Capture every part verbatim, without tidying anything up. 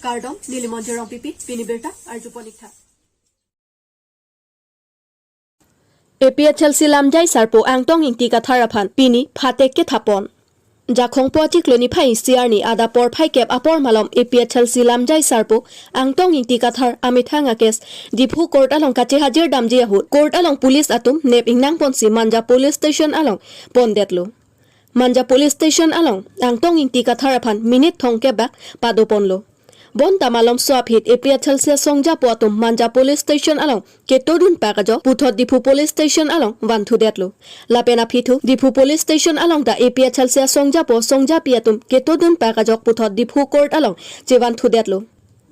Kardom, neli Monjir Rongpipi, pini birta arjupon ik tha. A P H L C lamjai sarpo Angtong Ingti Kathar aphan pini phatek kethapon. Jakhong po achiklo niphai isi arni adap porphai kep apor malom A P H L C lamjai sarpo Angtong Ingti Kathar amethang a-case Diphu Court along kachehajir damji ahut Court along police atum nep ingnangponsi Manja Police Station along pondetlo. Manja Police Station along Angtong Ingti Kathar aphan minute thomkep bak padoponlo. Bonta malomso aphi A P H L C asongjapo atum Manja Police Station along ketodun pak ajok puthot Diphu Police Station along vanthudetlo. Lapen aphi thu Diphu Police Station along ta A P H L C asongjapo songjapi atum ketodun pak ajok puthot Diphu Court along chevanthudetlo.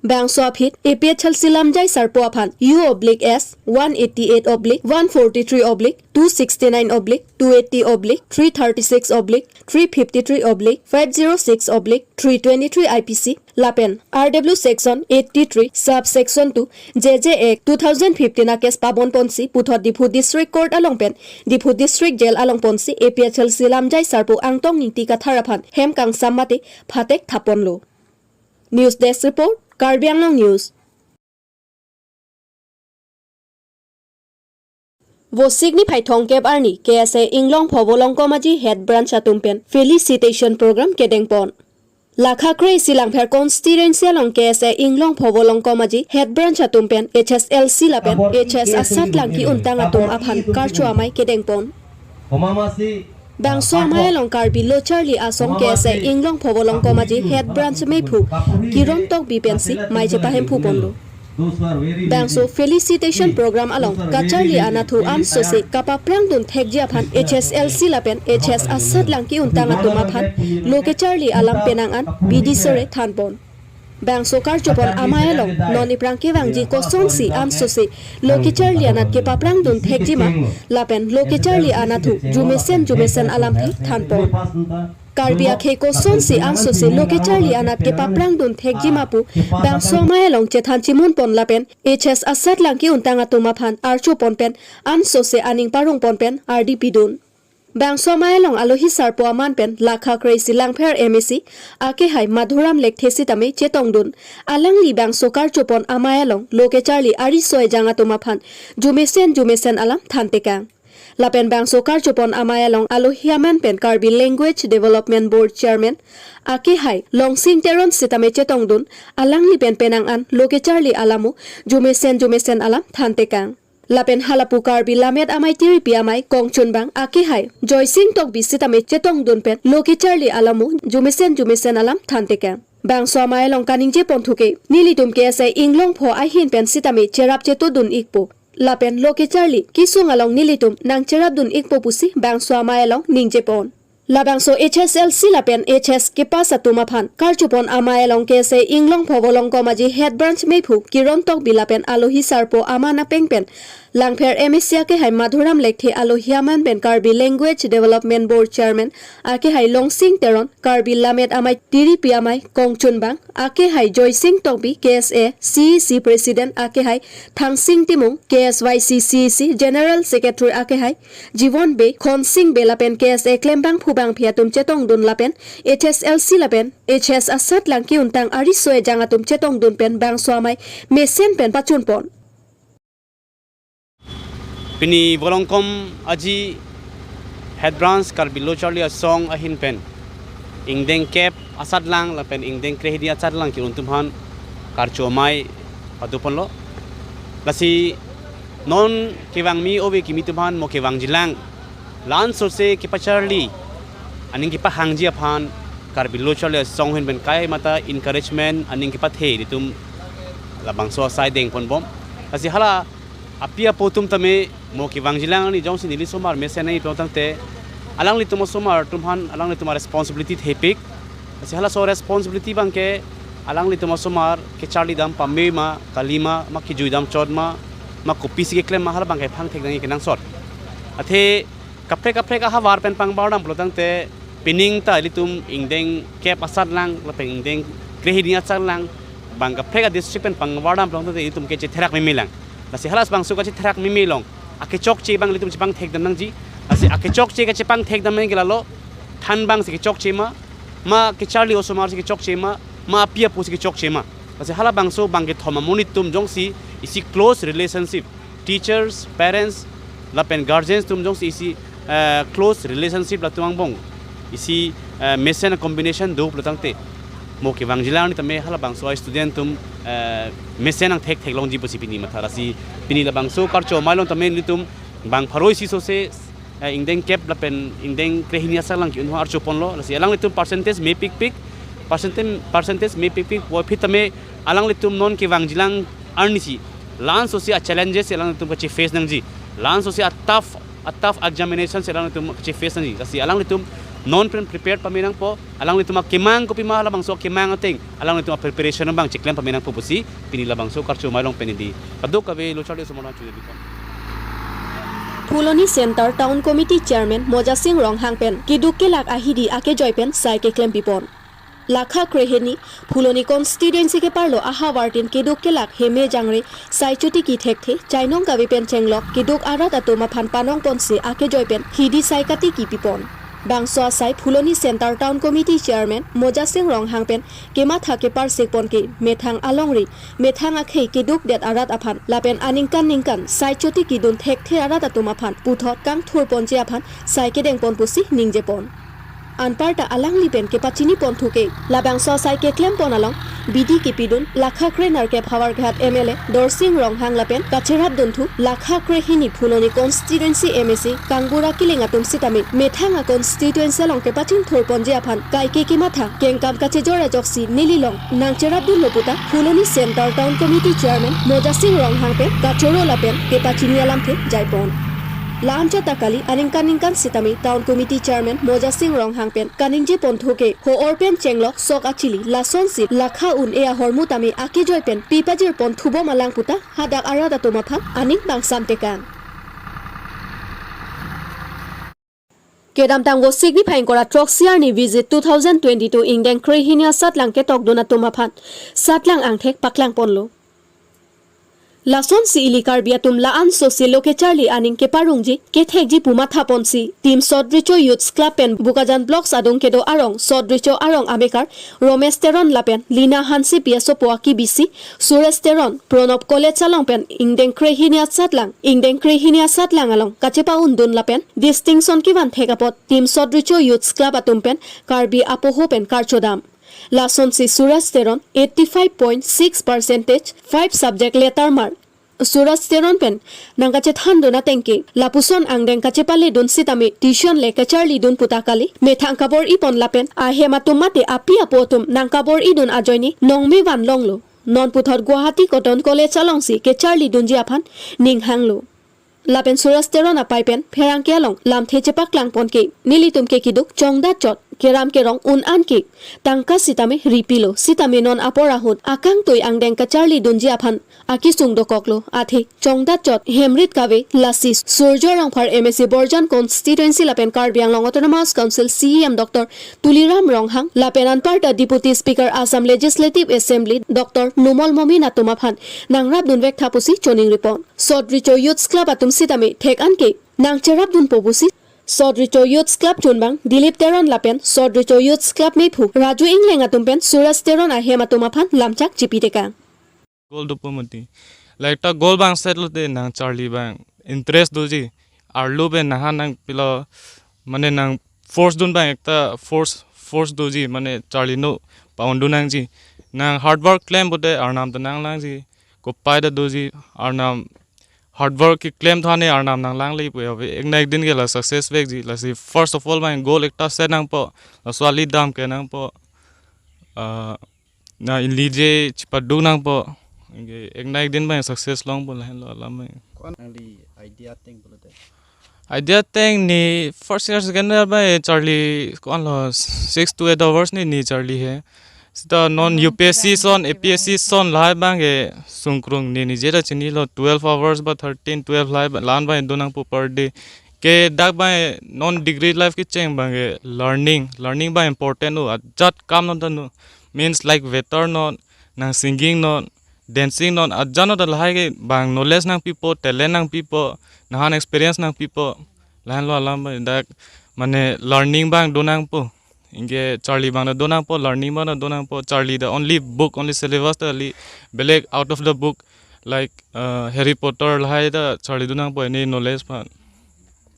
Bangso aphi A P H L C lamjai sarpo aphan U oblique S one eighty eight oblique one forty three oblique two sixty nine oblique two eighty oblique three thirty six oblique three fifty three oblique five zero six oblique three twenty three I P C lapen R W section eighty three subsection two J J Act two thousand fifteen a-case pabonponsi puthot Diphu District Court along pen Diphu District Jail along ponsi A P H L C lamjai sarpo Angtong Ingti Kathar aphan hem kangsam mate phatek thaponlo. News Desk Report, Karbi Anglong News. Vosik niphai thomkep arni K S A Inglongpho Volongkom Aji Head Branch atum pen Felicitation Program kedengpon. Lakha kre-isi Langpher Constituency along K S A Inglongpho Volongkom Aji Head Branch atum pen H S L C lapen H S asatlang ki-untang atum aphan karcho amei kedengpon. Bangso amei along Karbi Lo Charli Asong K S A Inglongpho Volongkom Aji Head Branch mephu Kiron Tokbi pensi mei chepahemphuponlo. Bangso felicitation program along kacharli anatthu ansose kapaprangdun thekji aphan H S L C lapen H S asatlang ki-untang atum aphan lo kecharli alam penang an bidi sore thanpon. Bangso karchopon amei along non iprang kevangji kosonsi ansose lo kecharli anat kepaprangdun thekjima lapen lo kecharli anatthu jumesen jumesen alamthe thanpon. Karbi akhei kosonsi ansose lo kecharli anat kepaprangdun thekjima pu bangso amei along chethan chimunpon lapen H S asatlang ki-untang atum aphan archopon pen ansose aning parongpon pen ardi pidun. Bangso amei along alohi sarpo aman pen lakha kre-isi Langpher M A C akehai Madhuram Lekthe sitame chetongdun. Alangli bangso karchopon amei along lo kecharli ariso ejang atum aphan jumesen jumesen alam thantekang. Lapen bangso karchopon amei along alohi aman pen Karbi Language Development Board Chairman akehai Longsing Teron sitame chetongdun. Alangli pen penang an lo kecharli alamo jumesen jumesen alam thantekang. Lapen halapu Karbi Lammet Amei Tiripi Amei Kongchunbang akehai Joysing Tokbi sitame chetongdun pen lo kecharli alamo jumesen jumesen alam thantekang. Bangso amei along kaningjepon thuke nelitum K S A Inglongpho ahin pen sitame cherap chetodun ikpo. Lapen lo kecharli kesung along nelitum nangcherapdun ikpo pusi bangso amei along ningjepon. Labangso H S L C lapen H S kepass atum aphan karchopon amei along K S A Inglongpho Volongkom Aji Head Branch mephu Kiron Tokbi lapen alohi sarpo aman apeng pen Langpher M A C akehai Madhuram Lekthe, alohi aman pen Karbi Language Development Board Chairman akehai Longsing Teron, Karbi Lammet Amei Tiripi Amei Kongchunbang akehai Joysing Tokbi, K S A C E C President akehai Thangsing Timung, K S Y C C E C General Secretary akehai Jivon Bey, Khonsing Bey lapen K S A klembangphu bangphi atum chetongdun lapen H S L C lapen H S asatlang ki-untang ariso ejang atum chetongdun pen bangso amei mesen pen pachunpon. Pini Volongkom Aji Head Branch Karbi Lo Charli Asong ahin pen ingdeng kep asatlang lapen ingdeng krehini asatlang ki-un atum aphan karcho amei padoponlo. Lasi non kevangmi ove kimi atum aphan mo kevangjilang, la-an sose kepacharli aning kepahangji aphan Karbi Lo Charli Asong ahin pen kaimata encouragement aning kepathe ilitum labangso asai dengponbom. Lasi hala api apo atum tame mo kevangjilang arni jongsi neli osomar mesen nangji pulo tangte, alanglitum osomar atum aphan alanglitum a-responsibility thepik. Lasi halaso responsibility abangke alanglitum osomar kecharlidam pame ma, kali ma, ma kejuidam chot ma, ma kopisi keklem ma, hala abangke pangthek nangji kenangsot. Athe kaprek kaprek ahavar pen pangvardam pulo tangte, pining ta ilitum ingdeng kep asatlang lapen ingdeng krehini asatlang, bang kaprek a-district pen pangvardam pulo tangte ilitum ke chetherak memelang. Lasi halas bangso kachetherak meme along akechokche abang ilitum chepangthekdam nangji. Lasi akechokche kachepangthekdam nangji ke lalo, thanbang si kechokche ma, ma kecharli osomar si kechokche ma, ma api apo si kechokche ma. Lasi halabangso bangkethom amonit atum jongsi isi close relationship, teachers, parents, lapen guardians atum jongsi isi, eh, close relationship latum angbong isi, eh, mesen combination do pulotangte, mo kevangjilang arni tame halabangso a-student atum, eh, mesen angthek theklongji pusi pini matha. Lasi pini labangso karcho amei along tame nelitum bang pharo isi sose, eh, ingdeng kep lapen ingdeng krehini asatlang ke-unhu archo ponlo. Lasi alanglitum percentage mepikpik, percentage, percentage mepikpik puvoiphit tame alanglitum non kevangjilang arnisi la-an sose a-challenges alanglitum kacheface nangji, la-an sose a-tough, a-tough examination alanglitum kacheface nangji. Lasi alanglitum non pen prepared pame nangpo, alanglitum akemang kopima halabangso akemang ateng alanglitum a-preparation abang cheklem pame nangpo pusi pini labangso karcho amei along pen neli kadokave lo charli osomar along chunibipon. Phuloni Center Town Committee Chairman Mojasing Ronghang pen keduk kelak ahidi akejoi pen sai keklempipon. Lakha krehini Phuloni constituency keparlo ahavartin keduk kelak heme jangre sai chotiki thekthe chainong kave pen chenglok keduk arat atum aphan panongponsi akejoi pen hidi sai katikipipon. Bangso asai Phuloni Center Town Committee Chairman Mojasing Ronghang pen kematha keparsikpon ke methang alongri, methang akhei kedukdet arat aphan lapen aningkan ningkan sai chotiki dun thekthe arat atum aphan puthot kangthurponji aphan sai kedengpon pusi ningjepon. Anparta alangli pen kepachinipon thuke labangso asai keklempon along bidi kepidun Lakha krenerkep Howraghat M L A Dorsing Ronghang lapen kacherapdunthu Lakha krehini Phuloni constituency M A C Kangbura Killing atum sitame methang a-constituency along kepachingthurponji aphan kaike kematha kengkam kachejor ajoksi nelilong nangcherapdunlo puta Phuloni Center Town Committee Chairman Mojasing Ronghang pen kachoro lapen kepachini alamthe jaipon. La-anchot ta kali, aningkan ningkan sitame Town Committee Chairman Mojasing Ronghang pen kaningjepon thuke ho-or pen chenglok sok achili lasonsi lakha un-e ahormu tame akejoi pen pipajirpon thubom alang puta hadak arat atum aphan aning bangsan tekang. Kedamtang Vosik niphai ingkoi ra throksi arni Visit two thousand twenty-two ingdeng krehini asatlang ketokdun atum aphan satlang angthek paklangponlo. Lasonsi ili Karbi atum la-an sose lo kecharli aning keparungji kethekji pu mathaponsi Team Sot Recho Youths Club pen Bokajan Blocks adung kedo arong Sot Recho arong amekar Romesh Teron lapen Lina Hansepi asopo akibisi Suresh Teron, Pranab College along pen ingdeng krehini asatlang, ingdeng krehini asatlang along kachepa-undun lapen distinction kevan thek apot Team Sot Recho Youths Club atum pen Karbi apoho pen karchodam. Lasonsi Suresh Teron eighty-five point six percentage, five subject letter mark. Suresh Teron pen nangkachethandun atengke lapuson angdeng kachepaledun sitame tuition le kacharlidun puta kali, methang kabor-ipon lapen ahem atum mate api apo atum nangkabor-idun ajoine nongme vanlonglo. Non puthot Guwahati Cotton College alongsi kecharlidunji aphan ninghanglo. Lapen Suresh Teron apei pen pherangke along lamthe chepaklangponke nelitum ke keduk chongdat chot keram kerong un-an ke tangka sitame ripilo, sitame non apor ahut akangtui angdeng kacharlidunji aphan akesung dokoklo, athe chongdat chot hemrit kave. Lasi Surjya Rongphar M A C Borjan constituency lapen Karbi Anglong Autonomous Council C E M Doctor Tuliram Ronghang lapen anparta Deputy Speaker Assam Legislative Assembly Doctor Numal Momin atum aphan nangrapdunvek tha pusi choningripon. Sot Recho Youths Club atum sitame thek-an ke nangcherapdunpo pusi Sot Recho Youths Club chunbang Dilip Teron lapen Sot Recho Youths Club mephu Raju Ingleng atum pen Suresh Teron ahem atum aphan lamchak chipitekang. Goal dopo mati. Like ta goal bang set lote nangcharli bang interest doji. Arlo pen nanghan nangpilo, mane nang force dun bang ekta force, force doji, mane charli no pa-undun nangji. Nang hard work klem pote arnam ta nanglangji. Kopai ta doji, arnam hard work keklem thane arnam nanglangle pu ave. Ek na ek din ke la success vekji. Lasi first of all bang goal ekta set nangpo. Laso ali dam ke nangpo. Ah, na inlije chipaduk nangpo. Anke ek na ek din bang success longpo, lahenlo alam bang. Ko-an nangli idea ateng pulote? Idea ateng ne first year, second year bang charli ko-anlo six to eight hours ne, ne charli he. Seta non U P S C ason, A P S C ason lahai bang ke sungkrung ne, nije ta chinilo, twelve hours ba thirteen, twelve lahai ba, la-an bang do nangpo per day. Ke dak bang non degree life kecheng bang ke learning, learning bang important o, ajat kam non ta no. Means like waiter non, nang singing non, dancing non, ajat non ta lahai ke bang knowledge nangpipo, talent nangpipo, nanghan experience nangpipo. Lahenlo alam bang dak, mane learning bang do nangpo. Anke charli abang ta donangpo, learning abang ta donangpo, charli ta only book, only syllabus ta kali, belek out of the book, like, uh, Harry Potter lahai ta charli donangpo, any knowledge aphan.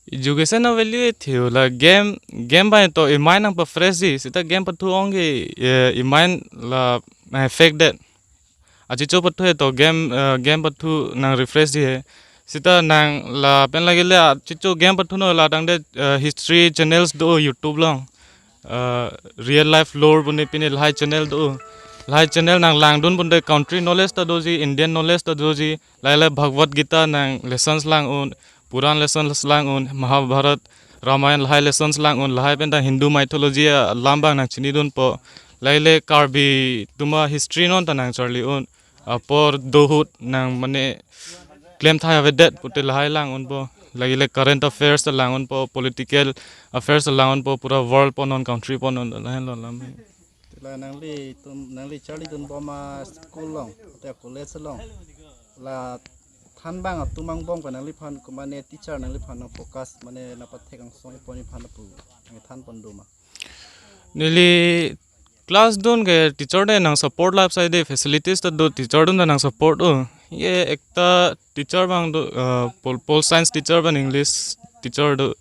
Education a-value athe la game, game abang to i-mind nangpa-fresh ji, seta game pathu ong ke, eh, i-mind la nang-affect det. Achicho pathu he to game, eh, game pathu nang-refresh ji he. Seta nang lapen lake le achicho game pathu non, la tangte, eh, history channels do YouTube along. Eh, real life lore pune pine lahai channel do. Lahai channel nang langdun pute country knowledge ta doji, Indian knowledge ta doji. Lahai le Bhagavad Gita nang lessons lang-un, Puran lessons lang-un, Mahabharat, Ramayan lahai lessons lang-un, lahai pen ta Hindu mythology alam abang nang chinidunpo. Lahai le Karbi atum a-history non ta nang charli-un. Apor do ahut nang mane klemthai avedet pute lahai lang-unpo. Lahai le current affairs ta lang-unpo, political affairs ta lang-unpo, pura world po non, country po non, lahenlo alam. La nangli atum, nangli charlidunbom a-school along, te college along, la thanbang atum angbong pen nangliphan kumane teacher nangliphan nang-focus, mane nangpathek angsong ipon iphan apu nangthanpon do ma? Neli class dun ke teacher ta nang-support lap sai de, facilities ta do, teacher atum ta nang-support do. Ye ekta teacher abang do, uh, pol, pol science teacher abang English teacher do.